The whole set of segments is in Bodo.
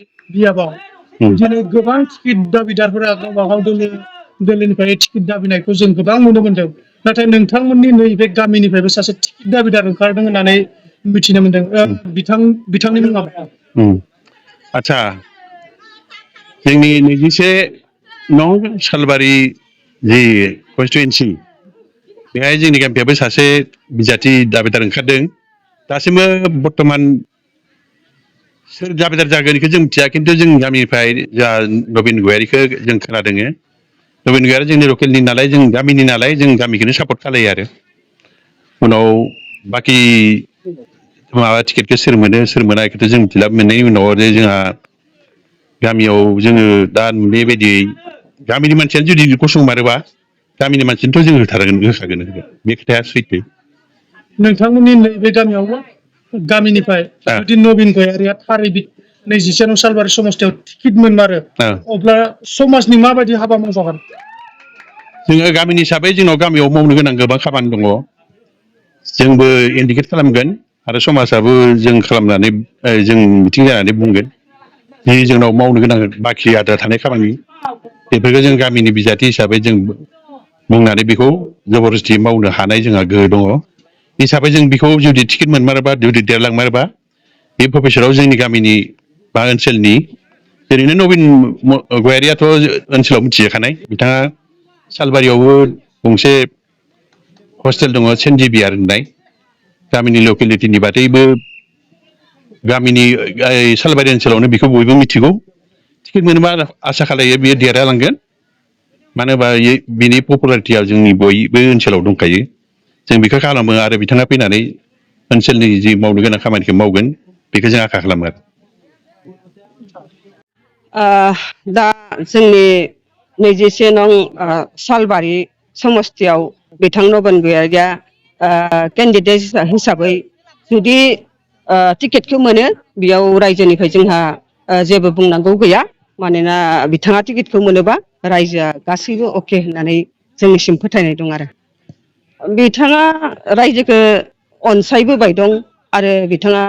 बियाबाव दिनै गोबां टिकेट दाबिदारफोरा गावबा गाव दोलोनिफ्राय टिकेट दाबिनायखौ जों गोबां नुनो मोनदों। नाथाय नोंथांमोननि नैबे गामिनिफ्रायबो सासे टिकेट दाबिदार ओंखारदों होननानै मिथिनो मोनदों। बिथांनि मुङा आच्छा जोंनि 21 नं सालबारि जि कन्स्टिटुएन्सि बेहाय जोंनि गामियाबो सासे बिजाथि दाबिदार ओंखारदों। दासिमबो बर्तमान सोर दाबिदार जागोन बेखौ जों मिथिया, खिन्थु जोंनि गामिनिफ्राय जा नबिन गयारिखौ जों खोनादों। नबिन गयारि जोंनि लकेलनि नालाय, जों गामिनि नालाय, जों गामिखौनो सापर्ट खालायो आरो उनाव बाखि माबा टिकेटखौ सोर मोनो सोर मोना बेखौथ' जों मिथिला। मोननायनि उनाव आरो जोंहा गामियाव जोङो दा नुनाय बायदियै गामिनि मानसियानो जुदि गसंमारोबा गामिनि मानसिनोथ' जों होखागोन बे खोथाया सैथो। नोंथांमोननि नैबे गामियावबो गामिनिफ्राय जुदि नबिन गयारिया थारै 21 नं सालबारि समस्तियाव टिकेट मोनमारो अब्ला समाजनि माबायदि हाबा मावजागोन? जोङो गामिनि हिसाबै जोंनाव गामियाव मावनो गोनां गोबां खामानि दङ। जोंबो इन्डिकेट खालामगोन आरो समाजाबो जों खालामनानै जों मिटिं जानानै बुंगोन जि जोंनाव मावनो गोनां बाखि आद्रा थानाय खामानि बेफोरखौ जों गामिनि बिजाथि हिसाबै जों बुंनानै बेखौ जबरदस्ति मावनो हानाय जोंहा गोहो दङ। हिसाबै जों बेखौ जुदि टिकेट मोनमारोबा जुदि देरलांमारोबा बे प्रफेसराव जोंनि गामिनि बा ओनसोलनि ओरैनो नबिन गयारियाथ' ओनसोलाव मिथिजाखानाय। बिथाङा सालबारियावबो गंसे हस्टेल दङ सेन्ट जेभियार होननाय, गामिनि लकेलिटिनि बादैबो गामिनि सालबारि ओनसोलावनो बेखौ बयबो मिथिगौ। टिकेट मोनोबा आसा खालायो बियो देरहालांगोन, मानो होनबा बिनि पपुलारिटिया जोंनि बयबो ओनसोलाव दंखायो। जों बेखौ खालामो आरो बिथाङा फैनानै ओनसोलनि जि मावनो गोनां खामानिखौ मावगोन बेखौ जों आसा खालामो आरो। दा जोंनि 21 नं सालबारि समस्तियाव बिथां नबिन गयारिया केन्डिडेट हिसाबै जुदि टिकेटखौ मोनो, बेयाव रायजोनिफ्राय जोंहा जेबो बुंनांगौ गैया। मानोना बिथाङा टिकेटखौ मोनोबा रायजोआ गासैबो अके होननानै जोंनिसिम फोथायनाय दं आरो बिथाङा रायजोखौ अनसायबोबाय दं आरो बिथाङा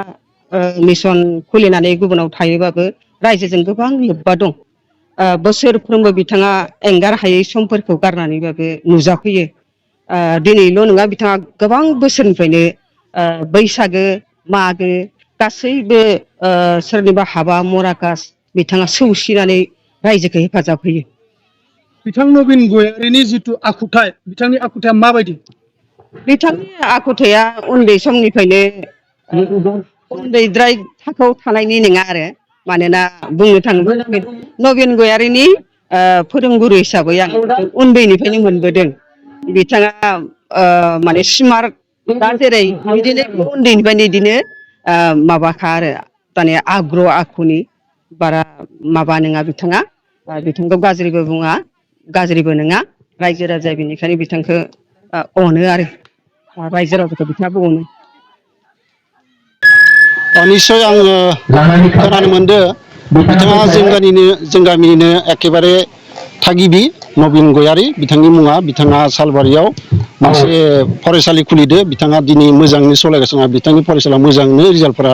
मिसन खुलिनानै गुबुनाव थायोबाबो रायजोजों गोबां लोब्बा दं। बोसोरफ्रोमबो बिथाङा एंगार हायै समफोरखौ गारनानैबाबो नुजाफैयो। दिनैल' नङा, बिथाङा गोबां बोसोरनिफ्रायनो बैसागो मागो गासैबो सोरनिबा हाबा मराकास बिथाङा सौसिनानै रायजोखौ हेफाजाब होयो। बिथां नबिन गयारिनि जिथु आखुथाय, बिथांनि आखुथाया माबायदि? बिथांनि आखुथाया उन्दै समनिफ्रायनो उन्दैद्राय थाखोआव थानायनि नङा आरो, मानोना बुंनो थाङोब्ला नबिन गयारिनि फोरोंगुरु हिसाबै आं उन्दैनिफ्रायनो मोनबोदों। बिथाङा माने स्मार्ट, दा जेरै बिदिनो उन्दैनिफ्रायनो बिदिनो माबाखा आरो माने आग्रह आखुनि बारा माबा नङा बिथाङा। बिथांखौ गाज्रिबो बुङा गाज्रिबो नङा, रायजो राजाया बेनिखायनो बिथांखौ अनो आरो रायजो राजाखौ बिथाङाबो अनो। निस्सय आङो खोनानो मोनदों बिथाङा जों गामिनिनो एखेबारे थागिबि नबिन गयारि बिथांनि मुङा। बिथाङा सालबारियाव मोनसे फरायसालि खुलिदो। बिथाङा दिनै मोजाङै सालायगासिनो, बिथांनि फरायसालियाव मोजाङैनो रिजाल्टफोरा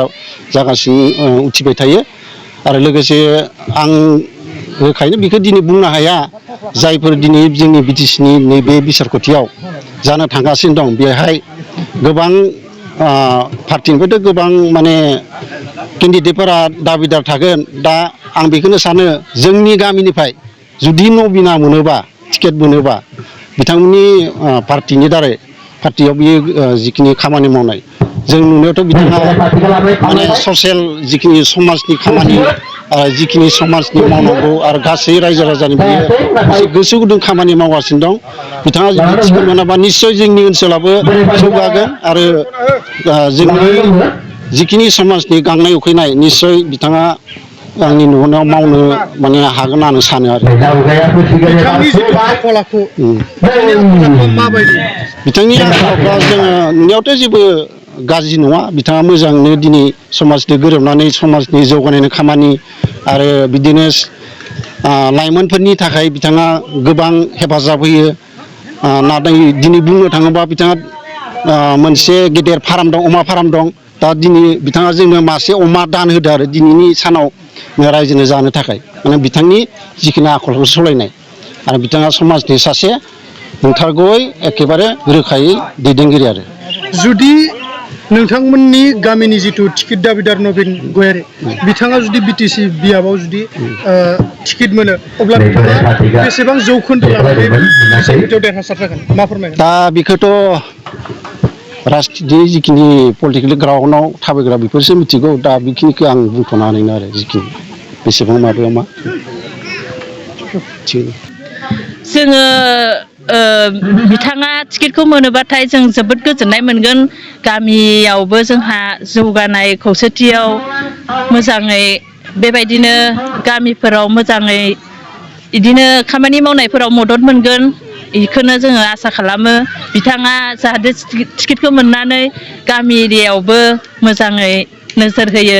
जागासिनो उथिबाय थायो। आरो लोगोसे आं रोखायैनो बेखौ दिनै बुंनो हाया, जायफोर दिनै जोंनि बिटिसिनि नैबे बिसायख'थियाव जानो थांगासिनो दं बेहाय गोबां पार्टिनिफ्रायथ' गोबां माने केन्डिडेटफोरा दाबिदार थागोन। दा आं बेखौनो सानो, जोंनि गामिनिफ्राय जुदि नबिना मोनोबा टिकेट मोनोबा बिथांमोननि पार्टिनि दारै पार्टियाव बियो जिखिनि खामानि मावनाय जों नुनायावथ' बिथाङा माने ससियेल जिखिनि समाजनि खामानि जिखिनि समाजनि मावनांगौ आरो गासै रायजो राजानि बियो मोनसे गोसो गुदुं खामानि मावगासिनो दं। बिथाङा जुदि टिकेट मोनाबा निस्सय जोंनि ओनसोलाबो जौगागोन आरो जोंनि जिखिनि समाजनि गांनाय उखैनाय निस्सय बिथाङा आंनि नुहुरनायाव मावनो माने हागोन होननानै सानो आरो। बिथांनि जिथु आखल आखु, बिथांनि आखल आखुआ माबायदि? बिथांनि आखल आखुआ जोङो नुनायावथ' जेबो गाज्रि नङा। बिथाङा मोजाङैनो दिनै समाजजों गोरोबनानै समाजनि जौगानायनि खामानि आरो बिदिनो लाइमोनफोरनि थाखाय बिथाङा गोबां हेफाजाब होयो। नाथाय दिनै बुंनो थाङोबा बिथाङा मोनसे गेदेर फार्म दं, अमा फार्म दं। दा दिनै बिथाङा जोंनो मासे अमा दान होदो आरो दिनैनि सानाव रायजोनो जानो थाखाय माने बिथांनि जिखिनि आखलखौ सालायनाय आरो बिथाङा समाजनि सासे नंथारगौयै एखेबारे रोखायै दैदेनगिरि आरो जुदि नोंथांमोननि गामिनि जिथु टिकेट दाबिदार नबिन गयारि बिथाङा जुदि बिटिसि बियाबाव जुदि टिकेट मोनो अब्ला बिथाङा बेसेबां जौखोन्दो लानानै बिसायख'थियाव देरहासार जागोन मा फोरमायगोन? दा बेखौथ' राजनिति जिखिनि पलिटिकेल ग्राउन्डआव थाबायग्रा बेफोरसो मिथिगौ दा बेखिनिखौ आं बुंथ'नो हानाय नङा आरो जिखिनि बेसेबां माबायाव मा जोङो बिथाङा टिकेटखौ मोनोबाथाय जों जोबोद गोजोननाय मोनगोन गामियावबो जोंहा जौगानाय खौसेथियाव मोजाङै बेबायदिनो गामिफोराव मोजाङै बिदिनो खामानि मावनायफोराव मदद मोनगोन बेखौनो जोङो आसा खालामो बिथाङा जाहाथे टिकेटखौ मोननानै गामि एरियायावबो मोजाङै नोजोर होयो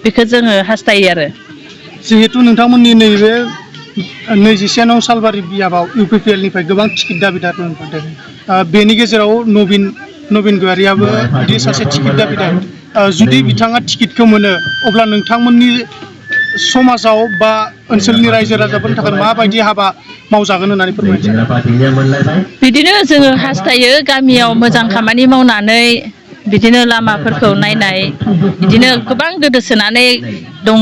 बेखौ जोङो हास्थायो आरो जिहेतु नोंथांमोननि नैबे 21 नं सालबारि बियाबाव UPPL निफ्राय गोबां टिकेट दाबिदार मोनदों बेनि गेजेराव नबिन गयारियाबो बिदि सासे टिकेट दाबिदार जुदि बिथाङा टिकेटखौ मोनो अब्ला नोंथांमोननि समाजाव बा ओनसोलनि रायजो राजाफोरनि थाखाय माबायदि हाबा मावजागोन होननानै फोरमायथियो बिदिनो जोङो हास्थायो गामियाव मोजां खामानि मावनानै बिदिनो लामाफोरखौ नायनाय बिदिनो गोबां गोदोसोनानै दङ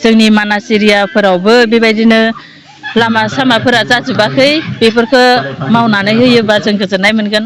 जोंनि मानास एरियाफोरावबो बेबायदिनो लामा सामाफोरा जाजोबाखै बेफोरखौ मावनानै होयोबा जों गोजोननाय मोनगोन।